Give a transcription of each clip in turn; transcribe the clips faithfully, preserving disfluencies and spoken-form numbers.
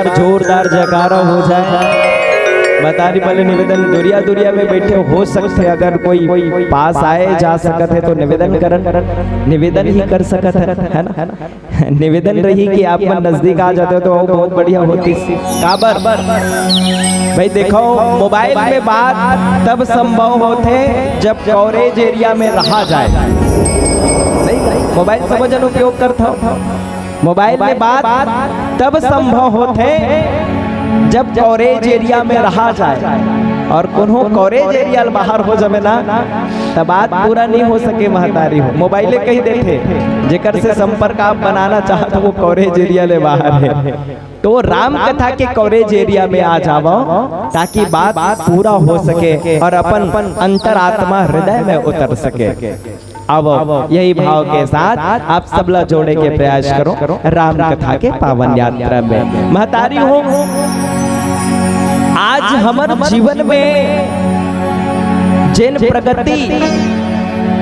जोरदार जयकारा हो जाए। महतारी मन ले निवेदन, दुरिया दुरिया में बैठे हो सकथे, अगर कोई पास आए जा सकत हे तो निवेदन करन, निवेदन ही कर सकत हे, है ना? निवेदन रही कि आप मन नजदीक आ जाते तो वो बहुत बढ़िया होतिस। काबर भाई देखो, मोबाइल में बात तब संभव होथे जब कवरेज एरिया में रहा जाए। सही, मोबाइल सब जन उपयोग करथव। मोबाइल में बात तब संभव होथे जब कवरेज एरिया में रहा जाए, और कोनो कवरेज एरिया ले बाहर हो जावे ना, त बात पूरा नहीं हो सके। महतारी हो, मोबाइले कही देथे, जेकर से संपर्क आप बनाना चाहत हो, वो कवरेज एरिया ले बाहर है। तो राम कथा के कवरेज एरिया में आ जावव, ताकि बात पूरा हो सके और अपन अंतरात्मा हृदय में उतर सके। अब यही भाव के साथ आप सबला जोड़े के प्रयास करो राम कथा के पावन यात्रा में। महतारी हो, आज हमर जीवन में जेन प्रगति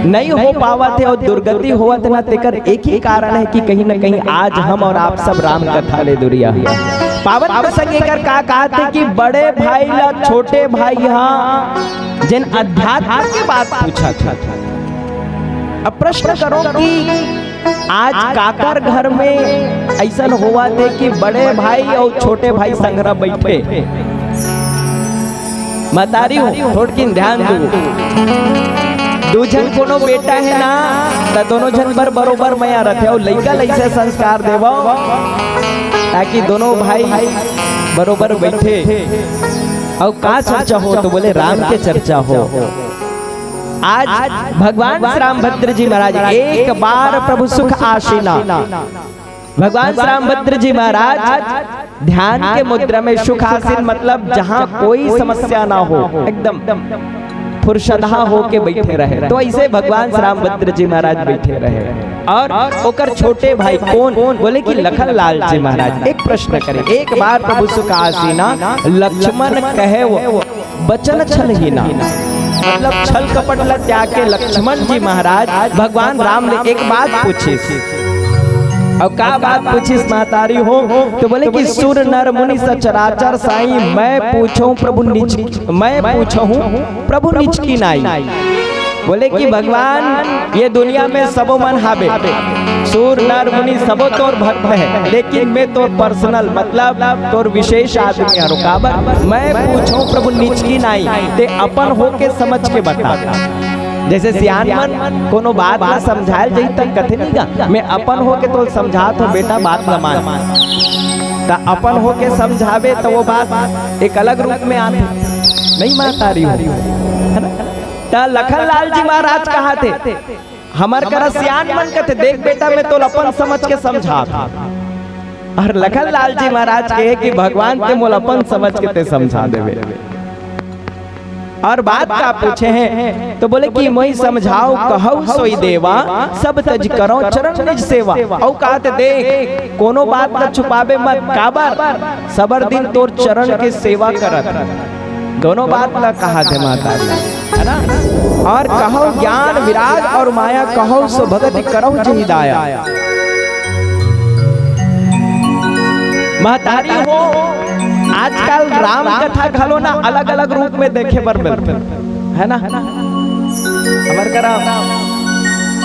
नहीं हो पावत हे और दुर्गति होवत हे ना, तेकर एक ही कारण है कि कहीं ना कहीं आज हम और आप सब राम कथा ले दुरिया हे। पावन प्रसंग एकर का कहत हे कि बड़े भाई ला छोटे भाई हा जेन अध्यात्म के बात पूछत हे। अब प्रश्न करो कि आज काकर घर में अइसन होवत हे कि बड़े भाई और छोटे भाई संघरा बैठे। महतारी हो, थोड़किन ध्यान दो। दू झन कोनो बेटा हे ना, त दोनों झन बर बरोबर मया रथे। अउ लइका ल अइसे संस्कार देवव, ताकि दोनों भाई बरोबर बैठे। अउ का चर्चा हो? तो बोले, राम के चर्चा हो। आज भगवान श्री रामभद्र जी महाराज, एक बार प्रभु सुख आसीना, भगवान श्री रामभद्र जी महाराज ध्यान के मुद्रा में सुखासीन, मतलब जहाँ कोई समस्या ना हो, एकदम फुरसदहा होके बैठे रहे। तो ऐसे भगवान श्री रामभद्र जी महाराज बैठे रहे और ओकर छोटे भाई कौन? बोले कि लखन लाल जी महाराज। एक प्रश्न करे, एक बार प्रभु सुखासीना लक्ष्मण कहे वो बचन छलहीना, मतलब छल कपट ला त्याग के लक्ष्मण जी महाराज भगवान राम ले एक बात पूछिस। अउ का बात पूछिस महतारी हो? तो बोले कि सुर नर मुनि सचराचर साईं, मैं पूछहूँ प्रभु निज, मैं पूछहूँ प्रभु निज की नाई। बोले कि भगवान, ये दुनिया में सबो मन हावे, सुर नर मुनि सबो तोर भक्त हे, लेकिन मैं तोर पर्सनल, मतलब तोर विशेष आदमी हरो। काबर? मैं पूछहूँ प्रभु निज की नाई, ते अपन होके समझ के बता। जैसे सियान मन कोनो बात ला समझायल जाही त कथे नहीं गा, मैं अपन होके तो समझात हूँ बेटा, बात ला मान। त अपन होके समझावे त वो बात एक अलग रूप में आथे। नहीं महतारी हो, है ना? त लखन लाल जी महाराज कहा थे, हमर करा सियान मन कथे, देख बेटा, मैं तोला अपन समझ के समझात हूँ। और लखन लाल जी महाराज कहे कि भगवान ते मोला अपन समझ के ते समझा देवे। और बात का पूछे हैं तो बोले कि मोहि समझाओ कहौ सोई देवा, सब तज करो चरण निज सेवा। अउ कहत देख, कोनो बात ला छुपावे मत, काबर? सबर दिन तोर चरण के सेवा करत। दोनों बात ला कहा थे महतारी, है ना? और कहौ ज्ञान विराग और माया, कहौ सो भगति करहु जहि दाया। महतारी हो, आजकल राम कथा घलो ना अलग-अलग रूप में देखे बर मिलथे, है ना? हमर करा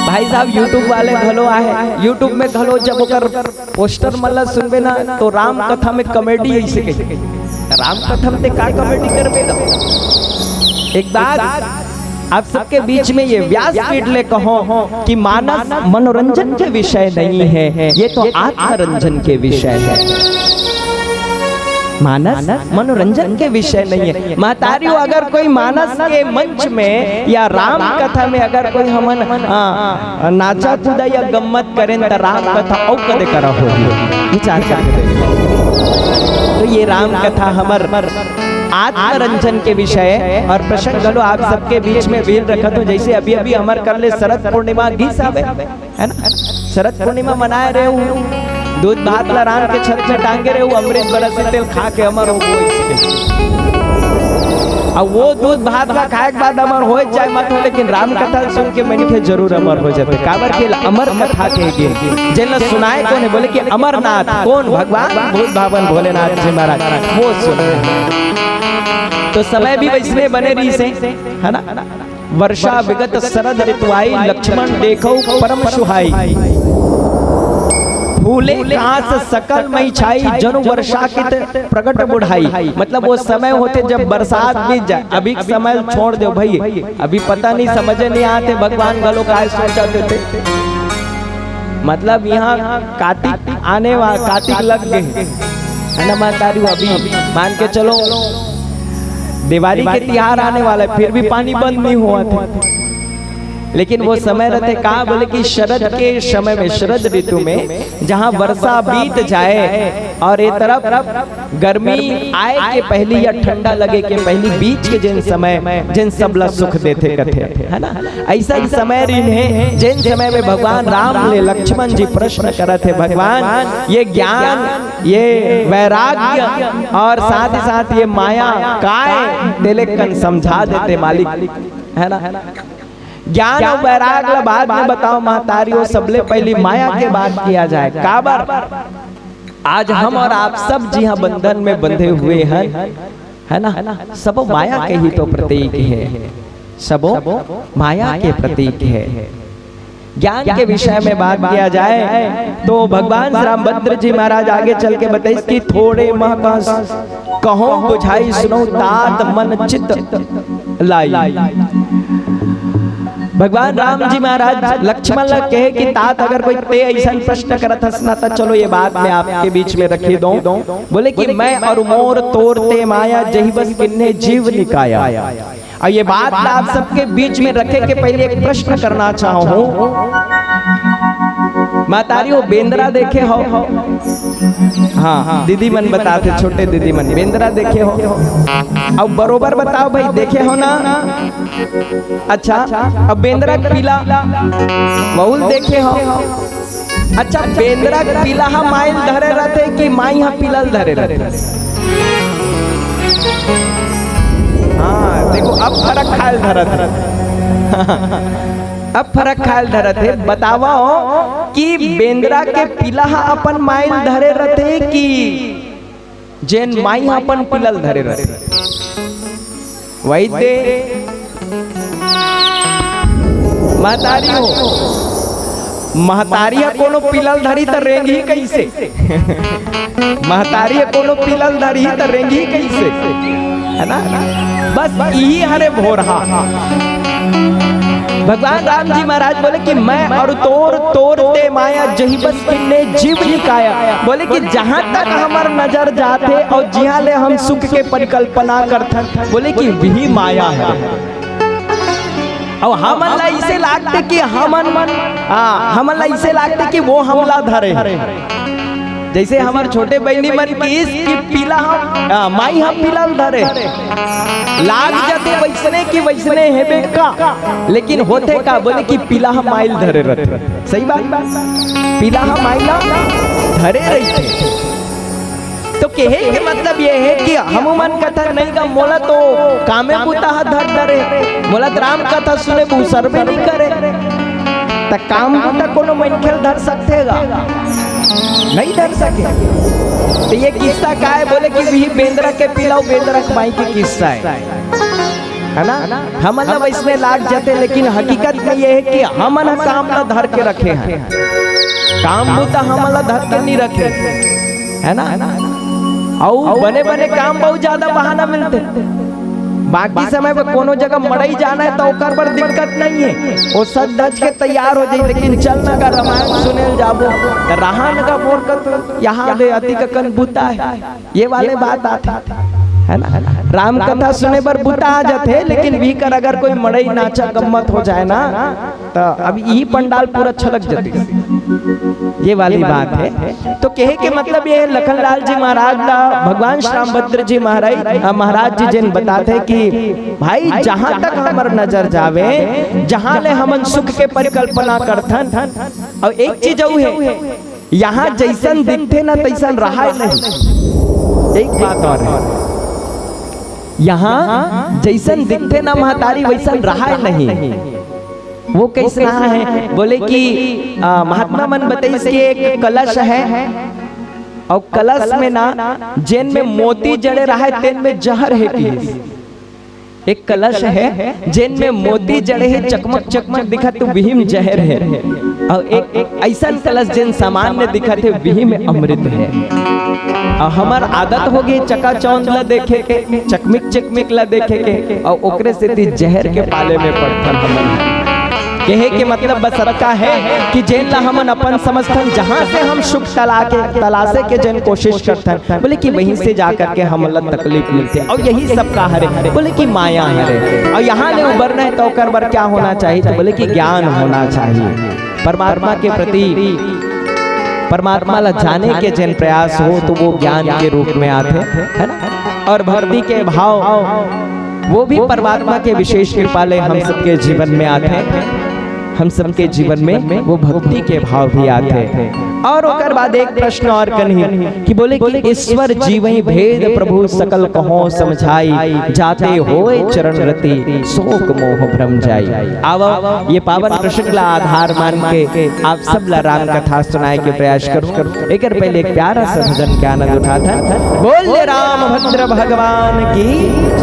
भाई साहब YouTube वाले घलो आहे, YouTube में घलो जब ओकर पोस्टर मन ला सुनबे ना, तो राम कथा में कॉमेडी ऐसे कही। राम कथा में ते का कॉमेडी करबे गा? एक बात आप सबके बीच में ये व्यासपीठ ले कहो कि मानस मनोरंजन के विषय नहीं है, ये तो आत्मरंजन के विषय है। मानस मनोरंजन के विषय नहीं है। महतारी हो, अगर कोई मानस के मंच में या राम कथा में अगर कोई हमन, आ, नाचा कूदा या गम्मत करेन त राम कथा अउ कदे करा होही। विचार करके देखो। तो ये राम कथा हमर आत्मरंजन के विषय है और प्रसंग घलो आप सबके बीच में वेल रखत हो। जैसे अभी अभी हमर कर ले शरद पूर्णिमा गीस हवे, है ना? शरद पूर्णिमा मनाए रहे हो, दूध भात ला राम के छत में टांगे रहे हो, अमृत बरस तेल खा के अमर हो गए। अब वो दूध भात ला खाए के बाद अमर हो जाए मत हो, लेकिन राम कथा सुन के मनखे जरूर अमर हो जाथे। काबर के ला अमर कथा के गे, जेन ला सुनाए कोन हे, बोले कि अमरनाथ। कोन? भगवान भूत भावन भोलेनाथ जी महाराज, वो सुनाए। तो समय भी वैसने बने रहिसे, है ना? वर्षा बिगत सरद रितु आई, लक्ष्मण देखउ परम सुहाई। फूले कास सकल मई छाई, जनु वर्षा कित प्रगट बुढ़ाई। मतलब वो समय होथे जब बरसात बीत जाए। अभी के समय ल छोड़ देव भई, अभी पता नहीं, समझे नहीं आते भगवान घलो काय सोचत होथे। मतलब यहाँ कातिक आने वाला, कातिक लग गे हे, है ना महतारी? अभी मान के चलो, दिवाली के तिहार आने वाला है, फिर भी पानी बंद नहीं हुआ था। लेकिन वो समय रहथे, का बोले कि शरद के समय में, शरद ऋतु में, जहाँ वर्षा बीत जाए और ये तरफ गर्मी आए के पहली या ठंडा लगे के पहली, बीच के जेन समय, जेन सबला सुख देथे कथे, है ना? ऐसा ही समय रिहिन हे, जेन समय में भगवान राम ले लक्ष्मण जी प्रश्न करत हे, "भगवान, ये ज्ञान, ये वैराग्य और साथ ही साथ ये माया काय तेले कन समझा देते मालिक," है ना? ज्ञान और वैराग ला बाद में बताओ महतारी, वो सबले पहली माया के बात किया जाए। काबर? आज हम और आप सब जिहाँ बंधन में बंधे हुए हैं, है ना, सबो माया के ही तो प्रतीक है, सबो माया के प्रतीक है। ज्ञान के विषय में बात किया जाए तो भगवान श्री रामभद्र जी महाराज आगे चल के बताइस कि थोड़े मह कस कहो बुझाई सुनो तात मन चित लाई। भगवान राम जी महाराज लक्ष्मण ला कहे कि तात अगर कोई ते ऐसा प्रश्न करत हस ना, त चलो ये बात मैं आपके बीच में रखे दो। बोले कि मैं और मोर तोर ते माया जही बस किन्ने जीव निकाया। और ये बात ला आप सबके बीच में रखे के पहले एक प्रश्न करना चाहूँ। महतारी हो बेंदरा देखे हो? हाँ, दीदी मन बताथे, छोटे दीदी मन, बेंदरा देखे हो? अब बरोबर बताओ भाई, देखे हो ना? अच्छा, अब बेंदरा के पीला वहुल देखे हो? अच्छा, बेंदरा के पीला ह माइल धरे रहते कि माई ह पीलल धरे रहते? हाँ, देखो, अब फरक खायल धरत हे। अब फरक खायल धरत हे। बतावा हो कि बेंदरा के पीला ह अपन माइल धरे रहते कि जेन माई ह अपन पीलल धरे रहते? वही दे महतारी हो, महतारी ह कोनो पीलल धरी त रेंगही कैसे? महतारी ह कोनो पीलल धरी त रेंगही कैसे? है ना? बस यही हरे भोरहा। भगवान राम जी महाराज बोले कि मैं और तोर, तोर ते माया जही बस किन्ने जीव निकाया। बोले कि जहाँ तक हमर नजर जाथे और जिहाँ ले हम सुख के परिकल्पना करथन, बोले कि वही माया है। और हमन ला इसे लागथे कि हमन, हाँ, हमन ला इसे लागथे कि वो हमला धरे। जैसे हमर छोटे बहिनी मन किस कि पीला हम, आ, माई हम पीला ल धरे। लाग जाथे वैसने कि वैसने हेबे का, लेकिन होथे का बोले कि पीला हम माई ल धरे रहथे। सही बात बा, पीला हम माई ला धरे रहिथे। तो कहे के मतलब ये है कि हमू मन कथा नहीं का मोला तो कामे बुता ह धर धरे, मोला तो राम कथा सुने ब उसरबे नहीं करे। त काम बुता कोनो मनखे ल धर सकथे गा? नहीं धर सके। तो ये किस्सा का है? बोले कि वही बेंदरा के पीला अउ बेंदरा के माई के किस्सा है, है ना? हमन ला वैसने लाग जाथे, लेकिन हकीकत में ये है कि हमन ह काम ला धर के रखे हैं, काम बुता हमन ला धर के नहीं रखे, है ना? अउ बने बने काम बहुत ज्यादा बहाना मिलथे। बाकी समय में कोनो जगह मड़ई जाना है तो ओकर बर दिक्कत नहीं है, वो सज धज के तैयार हो जाई। लेकिन चल ना गा रमायण सुने ल जाबो, त रहा न गा मोर कन, यहाँ ले अतिक अकन बुता है, ये वाले बात आथे, है ना? राम कथा सुने बर बुता आ जाथे, लेकिन वही कर अगर कोई मड़ई नाचा गम्मत हो जाए ना, त अब ई पंडाल पूरा छलक जतिस। ये वाली बात है। तो कहे के मतलब ये है, लखनलाल जी महाराज ला भगवान श्याम भद्र जी महाराज, अ, महाराज जी जेन बताथे कि भाई, जहाँ तक हमर नजर जावे, जहाँ ले हमन सुख के परिकल्पना करथन, अउ एक चीज अउ है, यहाँ जैसन दिखथे ना, तैसन रहाय नहीं। एक बात और है, यहाँ जइसन दिखथे ना महतारी, वइसन रहय नहीं। वो कइसना हे? बोले कि, आ, महात्मा मन बतइस के एक कलश हे, अउ कलश में ना, जेन में मोती जड़े रहय, तेन में जहर हे, किहिस। एक कलश हे, जेन में मोती जड़े हे, चकमक चकमक दिखत, तो विहिम जहर हे। अउ एक अइसन कलश, जेन सामान्य दिखत हे, विहिम अमृत हे। अउ हमर आदत हो गे चकाचौंध ला देखे के, चकमिक चकमिक ला देखे के, अउ ओकरे सेती जहर के पाले में पड़थन हमन। कहे के मतलब बस अतका हे कि जेन ला हमन अपन समझथन, जहाँ से हम सुख तला के, तलाशे के जेन कोशिश करथन, बोले कि वहीं से जा करके हमन ला तकलीफ मिलथे। अउ यही सब का हरे? बोले कि माया हरे। अउ यहाँ ले उबरना हे, त ओकर बर क्या होना चाहिए? त बोले कि ज्ञान होना चाहिए। परमात्मा के प्रति, परमात्मा ला जाने के जेन प्रयास हो, तो वो ज्ञान के रूप में आथे, है ना? अउ भक्ति के भाव, वो भी परमात्मा के विशेष कृपा ले हम सबके जीवन में आथे। हम सबके जीवन में वो भक्ति के भाव भी आथे। अउ ओकर बाद एक प्रश्न अउ कनही कि बोले कि ईश्वर जीवहि भेद प्रभु सकल कहो समझाई, जाते होय चरण रति शोक मोह भ्रम जाई। आवव, ये पावन प्रसंग ला आधार मान के आप सब ला राम कथा सुनाए के प्रयास करूं। एकर पहले एक प्यारा सा भजन के आनंद उठाथन। बोल रामभद्र भगवान की।